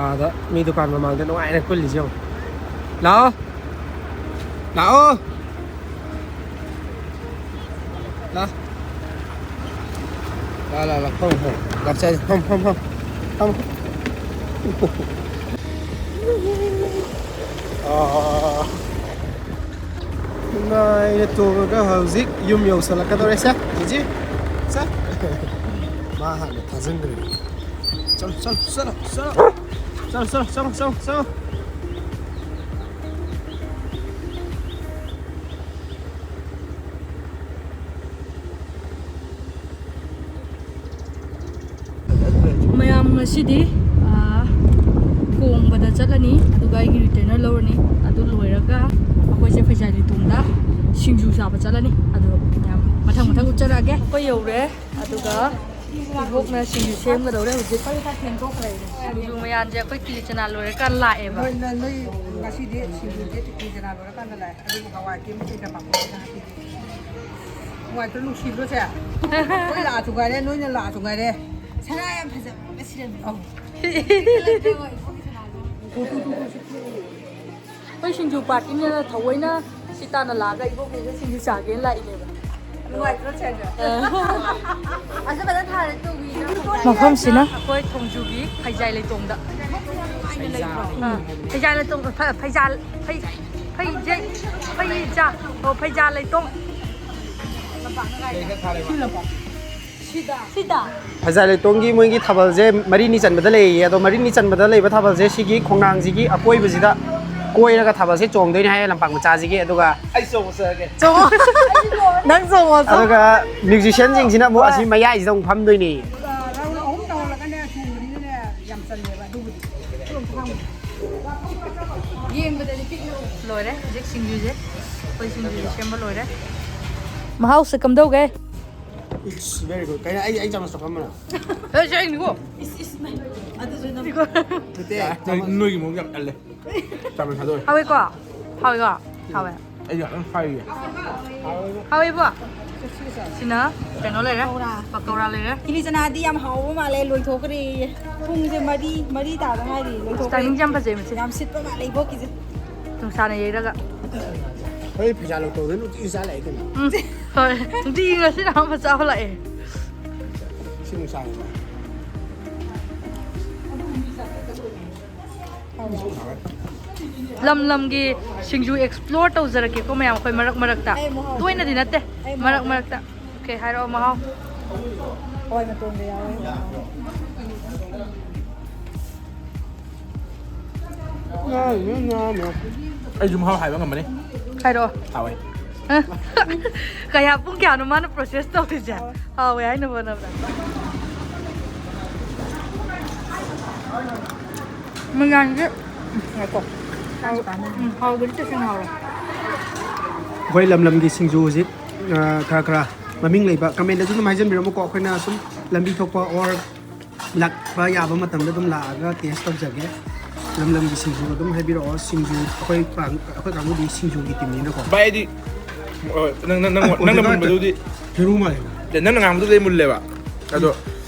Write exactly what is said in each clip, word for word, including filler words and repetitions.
ꯑꯥꯗ ꯃꯤ ꯗꯨꯀꯥꯟ ꯃꯃꯥꯡꯗ ꯅꯨꯡꯉꯥꯏꯅ ꯀꯨꯜꯂꯤꯁꯦ ꯌꯦꯡꯉꯣ꯫ ꯂꯥꯛꯑꯣ꯫ ꯂꯥꯛꯑꯣ꯫ ꯂꯥ꯫ ꯂꯥ, ꯂꯥ, ꯂꯥ꯫ ꯐꯝ, ꯐꯝ꯫ ꯂꯥꯞꯆꯥꯏ꯫ ꯐꯝ, ꯐꯝ, ꯐꯝ꯫ ꯐꯝ꯫ ꯑꯥ꯫ ꯅꯨꯡꯉꯥꯏꯅ ꯇꯣꯡꯉꯒ ꯍꯧꯖꯤꯛ ꯌꯨꯝ ꯌꯧꯁꯜꯂꯛꯀꯗꯧꯔꯦ꯫ ꯁꯦ, ꯖꯤꯖꯤ꯫ ꯁꯦ꯫ ꯃꯥ ꯍꯥꯟꯅ ꯊꯥꯖꯤꯟꯈ꯭ꯔꯦ꯫ ꯆꯠꯂꯣ, ꯆꯠꯂꯣ, ꯆꯠꯂꯣ, ꯆꯠꯂꯣ꯫ ꯆꯠꯂꯣ, ꯆꯠꯂꯣ, ꯆꯠꯂꯣ, ꯆꯠꯂꯣ, ꯆꯠꯂꯣ꯫ ꯃꯌꯥꯝ ꯉꯁꯤꯗꯤ, ꯑꯥ, ꯀꯣꯡꯕꯗ ꯆꯠꯂꯅꯤ, ꯑꯗꯨꯒ ꯑꯩꯒꯤ ꯔꯤꯇꯦꯅꯔ ꯂꯧꯔꯅꯤ꯫ ꯑꯗꯨ ꯂꯣꯏꯔꯒ ꯑꯩꯈꯣꯏꯁꯦ ꯐꯩꯖꯥꯏ ꯂꯩꯇꯣꯡꯗ ꯁꯤꯡꯖꯨ ꯆꯥꯕ ꯆꯠꯂꯅꯤ꯫ ꯑꯗꯨ ꯃꯌꯥꯝ ꯃꯊꯪ ꯃꯊꯪ ꯎꯠꯆꯔꯛꯑꯒꯦ꯫ ꯑꯩꯈꯣꯏ ꯌꯧꯔꯦ, ꯑꯗꯨꯒ ꯏꯕꯣꯛꯅ ꯁꯤꯡꯖꯨ ꯁꯦꯝꯒꯗꯧꯔꯦ ꯍꯧꯖꯤꯛ꯫ ꯁꯤꯡꯖꯨ ꯃꯌꯥꯟꯁꯦ ꯑꯩꯈꯣꯏ ꯀꯤꯂꯤ ꯆꯅꯥ ꯂꯣꯏꯔꯀꯥꯟ ꯂꯥꯛꯑꯦꯕ꯫ ꯅꯣꯏ, ꯅꯣꯏ, ꯅꯣꯏ ꯉꯁꯤꯗꯤ ꯁꯤꯡꯖꯨꯁꯦ ꯀꯤꯂꯤ ꯆꯅꯥ ꯂꯣꯏꯔꯀꯥꯟꯗ ꯂꯥꯛꯑꯦ꯫ ꯑꯗꯨꯕꯨ ꯍꯋꯥꯏ ꯀꯦꯝ ꯀꯩꯀꯥ ꯄꯥꯐꯣꯔ ꯈꯔ ꯍꯥꯞꯄꯤꯔꯦ꯫ ꯅꯨꯡꯉꯥꯏꯇ꯭ꯔꯣ, ꯅꯨꯡꯁꯤꯗ꯭ꯔꯣ ꯁꯦ? ꯑꯩꯈꯣꯏ ꯂꯥꯛꯑꯁꯨ ꯉꯥꯏꯔꯦ, ꯅꯣꯏꯅ ꯂꯥꯛꯑꯁꯨ ꯉꯥꯏꯔꯦ꯫ ꯁꯅꯥ ꯌꯥꯝ ꯐꯖꯕ ꯑꯃ ꯁꯤꯔꯝꯃꯦ꯫ ꯑꯧ꯫ ꯑꯩꯈꯣꯏ ꯁꯤꯡꯖꯨ ꯄꯥꯔꯇꯤꯅꯦꯅ ꯊꯑꯣꯏꯅ ꯁꯤ ꯇꯥꯟꯅ ꯂꯥꯛꯑꯒ ꯏꯕꯣꯛꯈꯩꯒ ꯁꯤꯡꯖꯨ ꯆꯥꯒꯦꯅ ꯂꯥꯛꯏꯅꯦꯕ꯫ ꯅꯨꯡꯉꯥꯏꯇ꯭ꯔꯣ ꯁꯦ? ꯑ꯫ ꯑꯁ, ꯐꯖꯅ ꯊꯥꯔꯦ ꯇꯧꯕꯤ꯫ ꯃꯐꯝꯁꯤꯅ ꯑꯩꯈꯣꯏ ꯊꯣꯡꯖꯨꯒꯤ ꯐꯩꯖꯥꯏ ꯂꯩꯇꯣꯡꯗ꯫ ꯑꯥ, ꯐꯩꯖꯥꯏ ꯂꯩꯇꯣꯡ, ꯐ-, ꯐꯩꯖꯥ, ꯐꯩ-, ꯐꯩꯖꯩ, ꯐꯩꯖꯥ, ꯑꯣ, ꯐꯩꯖꯥ ꯂꯩꯇꯣꯡ꯫ ꯁꯤꯗ꯫ ꯐꯩꯖꯥꯏ ꯂꯩꯇꯣꯡꯒꯤ ꯃꯣꯏꯒꯤ ꯊꯥꯕꯜꯁꯦ ꯃꯔꯤꯅꯤ ꯆꯟꯕꯗ ꯂꯩꯌꯦ꯫ ꯑꯗꯣ ꯃꯔꯤꯅꯤ ꯆꯟꯕꯗ ꯂꯩꯕ ꯊꯥꯕꯜꯁꯦ ꯁꯤꯒꯤ ꯈꯣꯡꯅꯥꯡꯁꯤꯒꯤ ꯑꯀꯣꯏꯕꯁꯤꯗ ꯀꯣꯏꯔꯒ ꯊꯥꯕꯜꯁꯦ ꯆꯣꯡꯗꯣꯏꯅꯦ ꯍꯥꯏꯌꯦ ꯂꯝꯄꯥꯛ ꯃꯆꯥꯁꯤꯒꯤ꯫ ꯑꯗꯨꯒ ꯑꯩ ꯆꯣꯡꯉꯨ ꯆꯠꯂꯒꯦ꯫ ꯆꯣꯡꯉꯣ꯫ ꯅꯪ ꯆꯣꯡꯉꯣ, ꯆꯣꯡꯉꯣ꯫ ꯑꯗꯨꯒ ꯃ꯭ꯌꯨꯖꯤꯁꯤꯌꯥꯟꯁꯤꯡꯁꯤꯅ ꯑꯃꯨꯛ ꯍꯣꯏ꯫ ꯑꯁꯤ ꯃꯌꯥꯏꯁꯤꯗ ꯑꯃꯨꯛ ꯐꯝꯗꯣꯏꯅꯦ꯫ ꯑ, ꯔꯥꯎꯟ ꯑꯍꯨꯝ ꯇꯧꯍꯜꯂꯒꯅꯦ ꯆꯣꯡꯕꯅꯤꯅꯅꯦ ꯌꯥꯝ ꯆꯜꯂꯦꯕ ꯑꯗꯨꯕꯨꯗꯤ꯫ ꯌꯦꯡꯕꯗꯗꯤ ꯄꯤꯛꯅ ꯎ꯫ ꯂꯣꯏꯔꯦ ꯍꯧꯖꯤꯛ ꯁꯤꯡꯖꯨꯁꯦ꯫ ꯑꯩꯈꯣꯏ ꯁꯤꯡꯖꯨꯁꯦ ꯁꯦꯝꯕ ꯂꯣꯏꯔꯦ꯫ ꯃꯍꯥꯎꯁꯦ ꯀꯝꯗꯧꯒꯦ? It's very good. ꯀꯩꯅꯣ ꯑꯩ, ꯑꯩ ꯆꯥꯃꯁꯇꯣ ꯐꯝꯕꯅ? ꯑꯦ, ꯁꯤ ꯑꯩꯅꯤꯀꯣ꯫ ꯏꯁ, ꯏꯁ, ꯏꯃꯥꯏ꯫ ꯑꯗꯨꯁꯨ ꯅꯪ ꯅꯠꯇꯦ, ꯅꯣꯏ, ꯆꯥꯃꯁ ꯅꯣꯏꯒꯤ ꯃꯑꯣꯡ ꯌꯥꯝ ꯇꯜꯂꯦ꯫ ꯆꯥꯃꯁ ꯊꯥꯗꯣꯛꯑꯦ꯫ ꯍꯥꯎꯋꯦꯀꯣ? ꯍꯥꯎꯋꯦꯀꯣ? ꯍꯥꯎꯋꯦ꯫ ꯑꯩ ꯌꯥꯝ ꯍꯥꯏꯔꯤꯌꯦ꯫ ꯍꯥꯎꯋꯦꯕꯣ? ꯁꯤꯅ ꯀꯩꯅꯣ ꯂꯩꯔꯦ, ꯄꯀꯧꯔꯥ꯫ ꯄꯀꯧꯔꯥ ꯂꯩꯔꯦ꯫ ꯀꯤꯂꯤ ꯆꯅꯥꯗꯤ ꯌꯥꯝ ꯍꯥꯎꯕ ꯃꯥꯜꯂꯦ, ꯂꯣꯏꯊꯣꯛꯈ꯭ꯔꯦꯌꯦ꯫ ꯄꯨꯡꯁꯦ ꯃꯔꯤ, ꯃꯔꯤ ꯇꯥꯗ ꯉꯥꯏꯔꯤ, ꯂꯣꯏꯊꯣꯛꯈ꯭ꯔꯦ꯫ ꯇꯥꯏꯃꯤꯡꯁꯦ ꯌꯥꯝ ꯐꯖꯩ ꯃꯁꯤ꯫ ꯌꯥꯝ ꯁꯤꯠꯄ ꯃꯥꯜꯂꯦ ꯏꯕꯣꯛꯀꯤꯁꯦ꯫ ꯅꯨꯡꯁꯥꯅ ꯌꯩꯔꯒ꯫ ꯍꯣꯏ, ꯐꯤꯖꯥ ꯂꯧꯊꯣꯛꯑꯒ ꯅꯨꯡꯇꯤꯒꯤ ꯆꯥ ꯂꯥꯛꯑꯦ ꯀꯩꯅꯣ꯫ ꯎꯝ, ꯍꯣꯏ꯫ ꯅꯨꯡꯇꯤꯒꯤ ꯉꯁꯤꯅ ꯑꯍꯥꯟꯕ ꯆꯥꯕ ꯂꯥꯛꯑꯦ꯫ ꯁꯤ ꯅꯨꯡꯁꯥꯅꯤꯀꯣ꯫ ꯂꯝ ꯂꯝꯒꯤ ꯁꯤꯡꯖꯨ explore ꯇꯧꯖꯔꯛꯀꯦꯀꯣ ꯃꯌꯥꯝ, ꯑꯩꯈꯣꯏ ꯃꯔꯛ ꯃꯔꯛꯇ꯫ ꯑꯩ ꯑꯃꯨꯛ ꯍꯧꯔꯛꯀꯦ꯫ ꯇꯣꯏꯅꯗꯤ ꯅꯠꯇꯦ, ꯑꯩ ꯑꯃꯨꯛ ꯃꯔꯛ ꯍꯧꯔꯛꯀꯦ꯫ ꯃꯔꯛꯇ꯫ ꯑꯣꯀꯦ, ꯍꯥꯏꯔꯛꯑꯣ ꯃꯍꯥꯎ꯫ ꯍꯋꯥꯏ ꯃꯇꯣꯟꯒ ꯌꯥꯎꯋꯦ꯫ ꯑꯩꯁꯨ ꯃꯍꯥꯎ ꯍꯥꯏꯕ ꯉꯝꯃꯅꯤ꯫ ꯍꯥꯏꯔꯛꯑꯣ꯫ ꯍꯥꯎꯋꯦ꯫ ꯀꯌꯥ, ꯄꯨꯡ ꯀꯌꯥꯅꯣ ꯃꯥꯅ process ꯇꯧꯔꯤꯁꯦ? ꯍꯥꯎꯋꯦ ꯍꯥꯏꯅꯕ ꯍꯣꯠꯅꯕꯗ꯫ ꯃꯌꯥꯝꯁꯦ ꯉꯥꯏꯈꯣ꯫ ꯎꯝ, ꯍꯥꯎꯕꯗꯤ ꯇꯁꯦꯡꯅ ꯍꯥꯎꯋꯦ꯫ ꯑꯩꯈꯣꯏ ꯂꯝ ꯂꯝꯒꯤ ꯁꯤꯡꯖꯨ ꯍꯧꯖꯤꯛ, ꯑ, ꯈꯔ ꯈꯔ ꯃꯃꯤꯡ ꯂꯩꯕ comment ꯇꯁꯨ ꯑꯗꯨꯝ ꯍꯥꯏꯖꯟꯕꯤꯔꯝꯃꯨꯀꯣ, ꯑꯩꯈꯣꯏꯅ ꯁꯨꯝ ꯂꯝꯕꯤ ꯊꯣꯛꯄ or ꯂꯥꯛꯄ ꯌꯥꯕ ꯃꯇꯝꯗ ꯑꯗꯨꯝ ꯂꯥꯛꯑꯒ taste ꯇꯧꯖꯒꯦ꯫ ꯂꯝ ꯂꯝꯒꯤ ꯁꯤꯡꯖꯨ ꯑꯗꯨꯝ ꯍꯥꯏꯕꯤꯔꯛꯑꯣ꯫ ꯁꯤꯡꯖꯨ ꯑꯩꯈꯣꯏ ꯄꯥꯡ-, ꯑꯩꯈꯣꯏ ꯀꯥꯡꯕꯨꯗꯤ ꯁꯤꯡꯖꯨꯒꯤ team ꯅꯤꯅꯀꯣ꯫ ꯚꯥꯏ, ꯑꯩꯗꯤ, ꯑ, ꯅꯪ, ꯅꯪ, ꯅꯪ, ꯅꯪꯅ ꯍꯧꯖꯤꯛꯀꯥꯟ ꯃꯨꯟꯕꯗꯨꯗꯤ ꯍꯦꯔꯨ ꯃꯥꯜꯂꯦ꯫ ꯑꯦ, ꯅꯪꯅ ꯉꯥꯡꯕꯗꯨꯗꯤ ꯑꯩ ꯃꯨꯜꯂꯦꯕ꯫ ꯑꯗꯣ,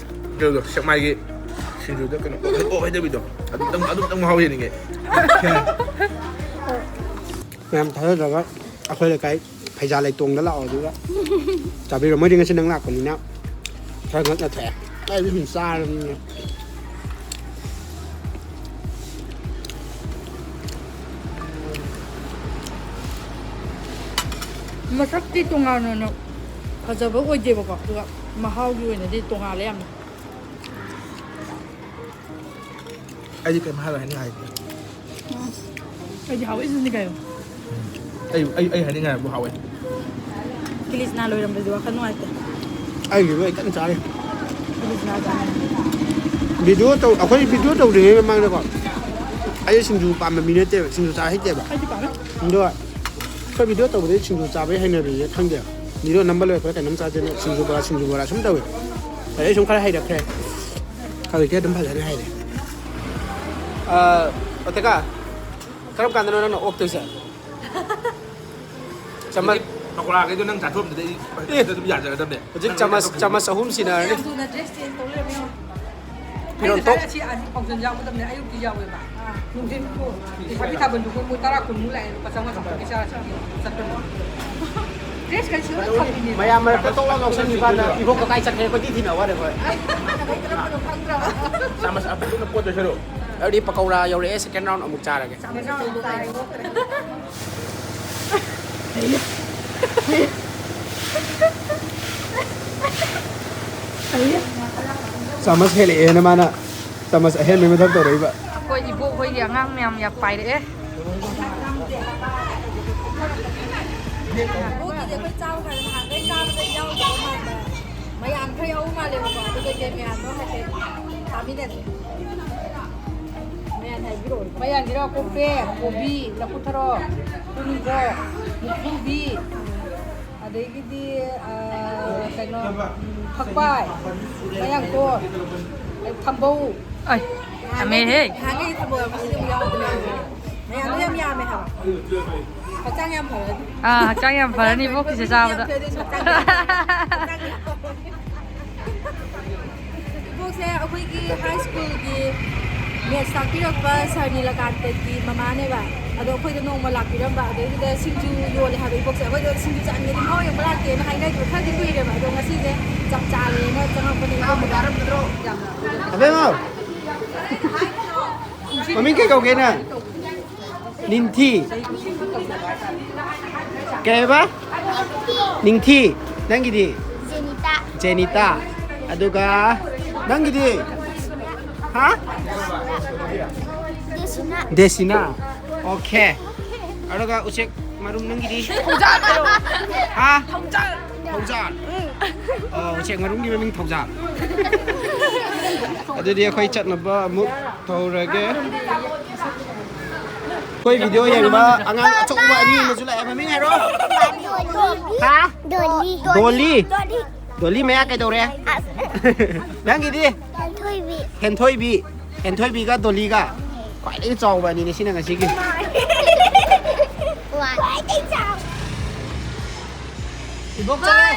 ꯀꯩꯅꯣꯗꯣ, ꯁꯦꯛꯃꯥꯏꯒꯤ ꯁꯤꯡꯖꯨꯗ ꯀꯩꯅꯣ, ꯑꯣꯛ, ꯑꯣꯛ ꯍꯩꯗꯕꯤꯗꯣ꯫ ꯑꯗꯨꯝꯇꯪ, ꯑꯗꯨꯝꯇꯪ ꯃꯍꯥꯎ ꯌꯦꯡꯅꯤꯡꯉꯦ꯫ ꯃꯌꯥꯝ ꯊꯥꯖꯗ꯭ꯔꯒ ꯑꯩꯈꯣꯏ ꯂꯩꯀꯥꯏ ꯐꯩꯖꯥ ꯂꯩꯇꯣꯡꯗ ꯂꯥꯛꯑꯣ, ꯑꯗꯨꯒ ꯆꯥꯕꯤꯔꯣ꯫ ꯃꯣꯏꯗꯤ ꯉꯁꯤ ꯅꯪ ꯂꯥꯛꯄꯅꯤꯅ ꯈꯔ ꯉꯟꯅ ꯊꯣꯛꯑꯦ꯫ ꯑꯩꯗꯤ ꯁꯨꯝ ꯆꯥꯔꯕꯅꯤꯅ꯫ ꯃꯁꯛꯇꯤ ꯇꯣꯉꯥꯟꯅ ꯐꯖꯕ ꯑꯣꯏꯗꯦꯕꯀꯣ, ꯑꯗꯨꯒ ꯃꯍꯥꯎꯒꯤ ꯑꯣꯏꯅꯗꯤ ꯇꯣꯉꯥꯜꯂꯦ ꯌꯥꯝꯅ꯫ ꯑꯩꯗꯤ ꯀꯩꯝ ꯍꯥꯏꯔꯣꯏ, ꯍꯥꯏꯅꯤꯡꯉꯥꯏ ꯂꯩꯇꯦ꯫ ꯑꯩꯗꯤ ꯍꯥꯎꯋꯦ, ꯁꯤꯅꯤ ꯀꯩꯅꯣ꯫ ꯑꯩ, ꯑꯩ, ꯑꯩ ꯍꯥꯏꯅꯤꯡꯉꯥꯏꯕꯨ ꯍꯥꯎꯋꯦ꯫ ꯀꯤꯂꯤꯆꯅꯥ ꯂꯣꯏꯔꯝꯕꯁꯦ ꯋꯥꯈꯜ ꯅꯨꯡꯉꯥꯏꯇꯦ꯫ ꯑꯩꯒꯤꯕꯨ ꯑꯩ ꯀꯟꯅ ꯆꯥꯔꯤ꯫ ꯀꯤꯂꯤꯆꯅꯥ ꯆꯥꯅꯤꯡꯉꯦ꯫ Video ꯇꯧ-, ꯑꯩꯈꯣꯏ video ꯇꯧꯗ꯭ꯔꯤꯉꯩ ꯃꯃꯥꯡꯗꯀꯣ, ꯑꯩ ꯁꯤꯡꯖꯨ ꯄꯥꯝꯕ ꯃꯤ ꯅꯠꯇꯦꯕ, ꯁꯤꯡꯖꯨ ꯆꯥ ꯍꯩꯇꯦꯕ꯫ ꯑꯩꯗꯤ ꯄꯥꯝꯃꯦ꯫ ꯑꯗꯣ ꯑꯩꯈꯣꯏ video ꯇꯧꯕꯗꯩ ꯁꯤꯡꯖꯨ ꯆꯥꯕꯩ ꯍꯩꯅꯕꯤꯁꯦ ꯈꯪꯗꯦ꯫ Video ꯅꯝꯕ ꯂꯣꯏꯔꯛꯄꯗ ꯀꯩꯅꯣꯝ ꯆꯥꯁꯦꯅ ꯁꯤꯡꯖꯨ ꯕꯣꯔꯥ, ꯁꯤꯡꯖꯨ ꯕꯣꯔꯥ ꯁꯨꯝ ꯇꯧꯋꯦ꯫ ꯑꯗꯩ ꯁꯨꯝ ꯈꯔ ꯍꯩꯔꯛꯈ꯭ꯔꯦ꯫ ꯍꯧꯖꯤꯛꯇꯤ ꯑꯗꯨꯝ ꯐꯖꯅ ꯍꯩꯔꯦ꯫ ꯑ, ꯑꯣꯇꯦꯀꯥ, ꯀꯔꯝ ꯀꯥꯟꯗꯅꯣ ꯅꯪꯅ ꯑꯣꯛꯇꯣꯏꯁꯦ? ꯆꯃ-, ꯄꯀꯣꯔꯥꯈꯩꯗꯣ ꯅꯪ ꯆꯥꯊꯣꯛꯑꯝꯗꯗꯤ ꯑꯩ ꯑꯦ, ꯑꯗꯨꯝ ꯌꯥꯖꯒꯗꯕꯅꯦ꯫ ꯍꯧꯖꯤꯛ ꯆꯥꯃꯁ, ꯆꯥꯃꯁ ꯑꯍꯨꯝ ꯁꯤꯟꯅꯔꯅꯤ꯫ ꯌꯥꯝ ꯊꯨꯅ dress change ꯇꯧ ꯂꯩꯔꯝꯃꯦ꯫ ꯐꯤꯔꯣꯟ ꯑꯩ ꯉꯁꯥꯏ ꯇꯣꯛ- ꯑꯁꯤ ꯑꯁꯤ function ꯌꯥꯎꯒꯗꯕꯅꯦ, ꯑꯌꯨꯛꯇꯤ ꯌꯥꯎꯋꯦꯕ꯫ ꯅꯨꯡꯊꯤꯟ ꯂꯩꯁꯥꯕꯤ ꯊꯥꯕꯜꯗꯨ ꯃꯣꯏ ꯇꯔꯥ ꯀꯨꯟꯃꯨꯛ ꯂꯥꯛꯑꯦ, ꯂꯨꯄꯥ ꯆꯥꯝꯃꯉꯥ ꯆꯥꯝꯃꯉꯥꯒꯤ ꯆꯥꯔ ꯆꯠꯄꯅꯦ꯫ Dress ꯀꯩꯁꯨ ꯂꯣꯏ ꯊꯝꯃꯤꯅꯦ꯫ ꯃꯌꯥꯝ ꯃꯔꯛꯇ ꯇꯣꯛꯂꯥꯎ ꯂꯧꯁꯟꯈꯤꯕ ꯀꯥꯟꯗ ꯏꯕꯣꯛ ꯀꯀꯥꯏ ꯆꯠꯈ꯭ꯔꯦ, ꯀꯣꯏꯊꯤ ꯊꯤꯅ ꯋꯥꯔꯦ ꯑꯩꯈꯣꯏ꯫ ꯏꯃꯥꯟꯅꯕ ꯀꯔꯝꯕꯅꯣ ꯈꯪꯗ꯭ꯔꯕ꯫ ꯆꯥꯃꯁ ꯑꯄꯤꯛꯄꯅ ꯀꯣꯠꯇꯣꯏ ꯁꯔꯨꯛ꯫ ꯑꯗꯨꯗꯤ ꯄꯀꯧꯔꯥ ꯌꯧꯔꯛꯑꯦ, second round ꯑꯃꯨꯛ ꯆꯥꯔꯒꯦ꯫ ꯆꯥꯃꯁ ꯑꯆꯧꯕ ꯆꯥꯏ꯫ ꯆꯥꯃꯁ ꯍꯦꯜꯂꯛꯑꯦꯅ ꯃꯥꯅ ꯆꯥꯃꯁ ꯑꯍꯦꯟꯕꯩ ꯃꯊꯧ ꯇꯧꯔꯛꯏꯕ꯫ ꯑꯩꯈꯣꯏ ꯏꯕꯣꯛ ꯍꯣꯏꯒꯤ ꯑꯉꯥꯡ ꯃꯌꯥꯝ ꯌꯥꯝ ꯄꯥꯏꯔꯛꯑꯦ꯫ ꯏꯕꯣꯛꯀꯤꯗꯤ ꯑꯩꯈꯣꯏ ꯆꯥꯕ ꯀꯥꯟꯗ ꯅꯍꯥꯟꯈꯩ ꯆꯥꯕꯗ ꯌꯥꯎꯗꯕ ꯃꯥꯟꯕ ꯃꯌꯥꯝ ꯈꯔ ꯌꯥꯎꯕ ꯃꯥꯜꯂꯦꯕꯀꯣ꯫ ꯑꯗꯨ ꯀꯩꯀꯩ ꯃꯌꯥꯝꯅꯣ ꯍꯥꯏꯐꯦꯠ ꯆꯥꯃꯤꯟꯅꯁꯦ꯫ ꯃꯌꯥꯟ ꯍꯥꯏꯕꯤꯔꯛꯑꯣ꯫ ꯃꯌꯥꯟꯒꯤꯔꯣ? ꯀꯣꯝꯄ꯭ꯔꯦꯛ, ꯀꯣꯕꯤ, ꯂꯐꯨꯊꯔꯣ, ꯇꯨꯅꯤꯡꯈꯣꯛ, ꯃꯨꯛꯊ꯭ꯔꯨꯕꯤ, ꯑꯗꯒꯤꯗꯤ, ꯑ, ꯀꯩꯅꯣ, ꯐꯛꯄꯥꯏ, ꯃꯌꯥꯡꯇꯣꯟ, ꯑꯗꯩ ꯊꯝꯕꯧ꯫ ꯑꯩ, ꯌꯥꯝꯃꯦꯍꯦ꯫ ꯅꯍꯥꯟꯈꯩ ꯊꯝꯕꯧ ꯌꯥꯎꯕꯁꯤꯗꯤ ꯑꯃꯨꯛ ꯌꯥꯎꯗ꯭ꯔꯦ꯫ ꯃꯌꯥꯝꯗꯣ ꯌꯥꯝ ꯌꯥꯝꯃꯦ ꯍꯥꯏꯕ꯫ ꯍꯛꯆꯥꯡ ꯌꯥꯝ ꯐꯔꯅꯤ꯫ ꯑꯥ, ꯍꯛꯆꯥꯡ ꯌꯥꯝ ꯐꯔꯅꯤ ꯏꯕꯣꯛꯀꯤꯁꯦ ꯆꯥꯕꯗ꯫ ꯍꯛꯆꯥꯡ ꯌꯥꯝ ꯐꯔꯅꯤ꯫ ꯏꯕꯣꯛꯁꯦ ꯑꯩꯈꯣꯏꯒꯤ high schoolꯒꯤ maths ꯇꯥꯛꯄꯤꯔꯛꯄ sir ꯅꯤꯂꯀꯥꯟꯇꯒꯤ ꯃꯃꯥꯅꯦꯕ꯫ ꯑꯗꯣ ꯑꯩꯈꯣꯏꯗ ꯅꯣꯡꯃ ꯂꯥꯛꯄꯤꯔꯝꯕ, ꯑꯗꯩꯗꯨꯗ ꯁꯤꯡꯖꯨ ꯌꯣꯜꯂꯦ ꯍꯥꯏꯕ ꯏꯕꯣꯛꯁꯦ꯫ ꯑꯩꯈꯣꯏꯗꯣ ꯁꯤꯡꯖꯨ ꯆꯥꯅꯤꯡꯉꯗꯤ ꯃꯍꯥꯎ ꯌꯦꯡꯕ ꯂꯥꯛꯀꯦꯅ ꯍꯥꯏꯅꯈꯤꯕ ꯈꯔꯗꯤ ꯀꯨꯏꯔꯦꯕ, ꯑꯗꯣ ꯉꯁꯤꯁꯦ ꯆꯞ ꯆꯥꯔꯦꯅ ꯆꯪꯉꯛꯄꯅꯦ ꯏꯕꯣꯛ ꯃꯅꯥꯛꯇ꯫ ꯌꯥꯝꯅ ꯑꯕꯦꯝꯃ! ꯃꯃꯤꯡ ꯀꯩ ꯀꯧꯒꯦ ꯅꯪ? ꯅꯤꯡꯊꯤ꯫ ꯀꯩꯕ? ꯅꯤꯡꯊꯤ꯫ ꯅꯪꯒꯤꯗꯤ? ꯖꯦꯅꯤꯇꯥ꯫ ꯖꯦꯅꯤꯇꯥ꯫ ꯑꯗꯨꯒ ꯅꯪꯒꯤꯗꯤ? ꯍꯥ? ꯗꯦꯁꯤꯅꯥ꯫ ꯗꯦꯁꯤꯅꯥ꯫ Okay꯫ ꯑꯗꯨꯒ ꯎꯆꯦꯛ ꯃꯔꯨꯝ ꯅꯪꯒꯤꯗꯤ? ꯊꯧꯖꯥꯜ꯫ ꯍꯥ? ꯊꯧꯖꯥꯜ꯫ ꯊꯧꯖꯥꯜ꯫ ꯑꯣ, ꯎꯆꯦꯛ ꯃꯔꯨꯝꯒꯤ ꯃꯃꯤꯡ ꯊꯧꯖꯥꯜ꯫ ꯑꯗꯨꯗꯤ ꯑꯩꯈꯣꯏ ꯆꯠꯅꯕ ꯑꯃꯨꯛ ꯇꯧꯔꯒꯦ꯫ ꯑꯩꯈꯣꯏ video ꯌꯦꯡꯕ ꯑꯉꯥꯡ ꯑꯆꯧꯕ ꯑꯅꯤ ꯑꯃꯁꯨ ꯂꯥꯛꯑꯦ꯫ ꯃꯃꯤꯡ ꯍꯥꯏꯔꯣ꯫ ꯍꯥ? ꯗꯣꯂꯤ꯫ ꯗꯣꯂꯤ? ꯗꯣꯂꯤ ꯃꯌꯥ ꯀꯩꯗꯧꯔꯦ? ꯅꯪꯒꯤꯗꯤ? ꯍꯦꯟꯊꯣꯏꯕꯤ꯫ ꯍꯦꯟꯊꯣꯏꯕꯤ꯫ ꯍꯦꯟꯊꯣꯏꯕꯤꯒ ꯗꯣꯂꯤꯒ ꯈ꯭ꯋꯥꯏꯗꯒꯤ ꯆꯥꯎꯕ ꯑꯅꯤꯅꯦ ꯁꯤꯅ ꯉꯁꯤꯒꯤ꯫ ꯈ꯭ꯋꯥꯏꯗꯒꯤ ꯆꯥꯎꯕ꯫ ꯅꯣꯛ ꯆꯠꯂꯦ꯫